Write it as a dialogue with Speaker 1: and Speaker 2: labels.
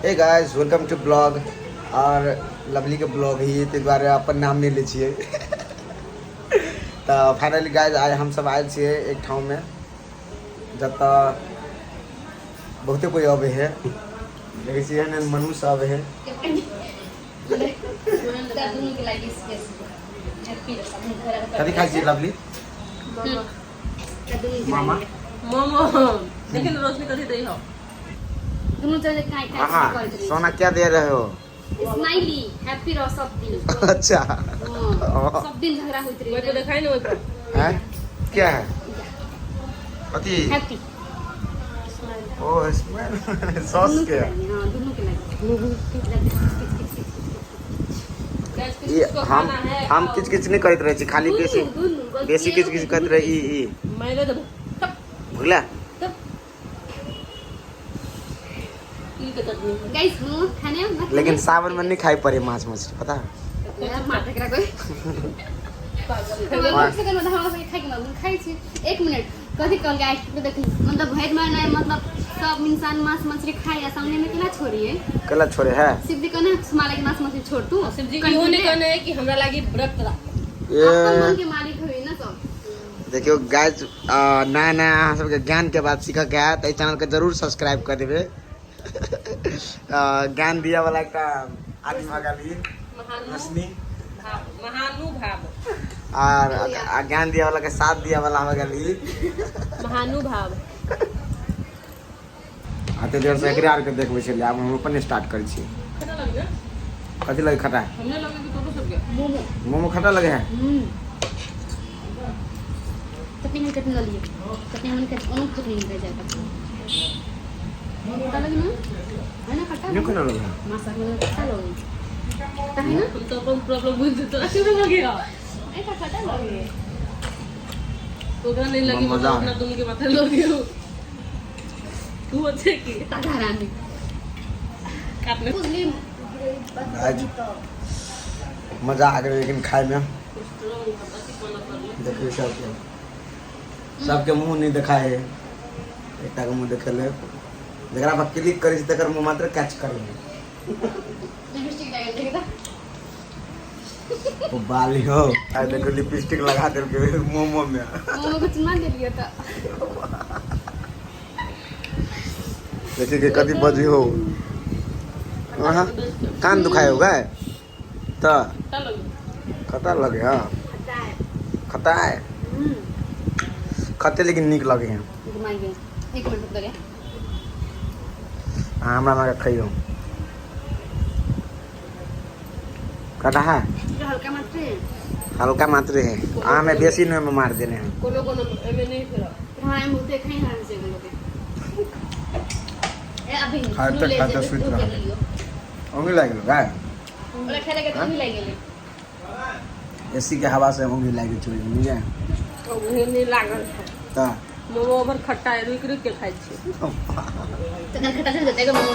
Speaker 1: Hey guys, welcome to blog. और lovely के blog ही ताहि दुआरे अपन नाम नहि लै छियै। तऽ फाइनली गाइज, आइ हमसब आयल छियै एक ठाममे जतऽ बहुते कोइ अबै है। देखै छियै, एहन एहन मनुष्य अबै है। कथी खाइ छियै लवली? मामा।
Speaker 2: मोमो। देखिन रोशनी कथी दै हो।
Speaker 3: दुनू जने खाइ खाइ।
Speaker 1: हाँ, सोना क्या दे रहे हो?
Speaker 3: स्माइली, हैप्पी रहो सब दिन।
Speaker 1: अच्छा।
Speaker 3: हाँ, सब दिन झगड़ा होइत
Speaker 2: ओहि पर
Speaker 3: रहे।
Speaker 2: देखाइ ने ओहि पर।
Speaker 1: हैं, क्या है कथी?
Speaker 3: हैप्पी।
Speaker 1: ओ स्मेल सॉस
Speaker 3: दुनू
Speaker 1: के।
Speaker 3: के लागी, हाँ, दुनू के लागी।
Speaker 1: ई हम हम किछ किछ नहि करैत रहै छी, खाली बेसी
Speaker 3: दुनू
Speaker 1: बेसी किछ किछ करैत रहै ई ई।
Speaker 2: मारि देबो तब।
Speaker 1: भुगला।
Speaker 2: तब ई के चटनी।
Speaker 3: गाइस, मोमो खाने हो ना?
Speaker 1: लेकिन सावन में नहीं खाई पड़े माछ मछली, पता है?
Speaker 3: मार एकरा कोई
Speaker 2: पागल।
Speaker 3: हमरा सबके मतलब हमरा सबके खाइके मन खाइ छी। एक मिनट, कथी कहल गाइस? देखी, मतलब भरि में मतलब सब इंसान मांस मछली खाए या सामने में केना छोड़िए?
Speaker 1: कला छोड़े है।
Speaker 3: शिव जी कहने माला के मांस मछली छोड़ तू।
Speaker 2: शिव जी इहो नहि कहने है कि हमरा लागी व्रत राख।
Speaker 1: ये
Speaker 3: अपन मन के मालिक होई ना सब।
Speaker 1: देखियो गाइस, नया नया अहाँ सबके ज्ञान के बात सीखऽ के आयत, एहि चैनल के जरूर सब्सक्राइब कर देबै। ज्ञान दिया वाला एकटा आदमी भऽ गेल ई।
Speaker 2: महानु
Speaker 1: रोशनी।
Speaker 2: भाव, महानुभाव।
Speaker 1: आर आ ज्ञान दिया वाला के साथ दिया वाला भऽ गेल ई।
Speaker 2: महानुभाव।
Speaker 1: अते देर से एकरे आर के देखबै छलियै, आब हम अपन स्टार्ट करै छी।
Speaker 2: खटा लगे ना?
Speaker 1: कथी लगे खटा?
Speaker 2: हमने लगे कि तोरो सबके।
Speaker 3: मोमो।
Speaker 1: मोमो खटा लगे है?
Speaker 3: हम्म, चटनी में चटनी लऽ लियौ, चटनी में चटनी, चटनी निकल जाएगा। खट्टा लगे ना, है ना खट्टा?
Speaker 1: नहीं, खटा लगे है।
Speaker 3: मासा में खट्टा लगे, खट्टा है ना?
Speaker 2: हम तो अपन प्रॉब्लम बुझ तोरा क्यों लगे?
Speaker 3: ऐसा खट्टा लगे।
Speaker 2: ओकरा नहीं लगी।
Speaker 1: मजा
Speaker 2: मतलब
Speaker 1: है।
Speaker 2: अपना दुनू के माथे लगे हो तू अच्छे की।
Speaker 3: ताजा रानी।
Speaker 2: काटने।
Speaker 3: बुझली।
Speaker 1: आज मजा आ गेलै लेकिन खाइमे। देखियौ, सबके सबके मुँह नहि देखाय है, एकटा के मुँह देखेलै। जकरा पर क्लिक करै छी तकर मुँह मात्र कैच करै है।
Speaker 3: लिपस्टिक लागल देखा।
Speaker 1: ओ बाली हो, आइ देखो, लिपस्टिक लगा देलकै मोमो में।
Speaker 3: मोमो को चुमा देलियै तऽ।
Speaker 1: देखिए के कथी बजी हो। अहाँ कान दुखाय हो गए तऽ।
Speaker 2: खट्टा लगे।
Speaker 1: खता लगे? हाँ।
Speaker 3: खट्टा है।
Speaker 1: खता है। खते लेकिन नीक लगे है।
Speaker 3: घुमाइ गेल, एक मिनट रुक गया।
Speaker 1: अहाँ हमरा माके खइयो, खटा है।
Speaker 3: हल्का मात्र है।
Speaker 1: हल्का मात्र है, अहाँ में बेसी नहीं में मार देने हैं।
Speaker 2: कोनो कोनो एमे नहीं फेर।
Speaker 3: हाँ, हम बहुते खाइ हराम से लोग ए अभी।
Speaker 1: खाते
Speaker 3: सुनू ले
Speaker 1: खाते
Speaker 3: जेबै,
Speaker 1: सुति
Speaker 3: धो के
Speaker 1: रहलै।
Speaker 3: लियौ।
Speaker 1: ओंगी लागि गेल गाय।
Speaker 3: ओकरा खाय लगे तऽ ओंघी लागि गेलै।
Speaker 1: एसी के हवा से ओंगी लागि गेल छै, बुझलियै?
Speaker 2: उहे नहीं लागल है।
Speaker 1: तऽ
Speaker 2: मोमो ओवर खट्टा है, रुकि रुकि के खाइ छी।
Speaker 3: तखन खट्टा चलि जेतै एगो मोमो।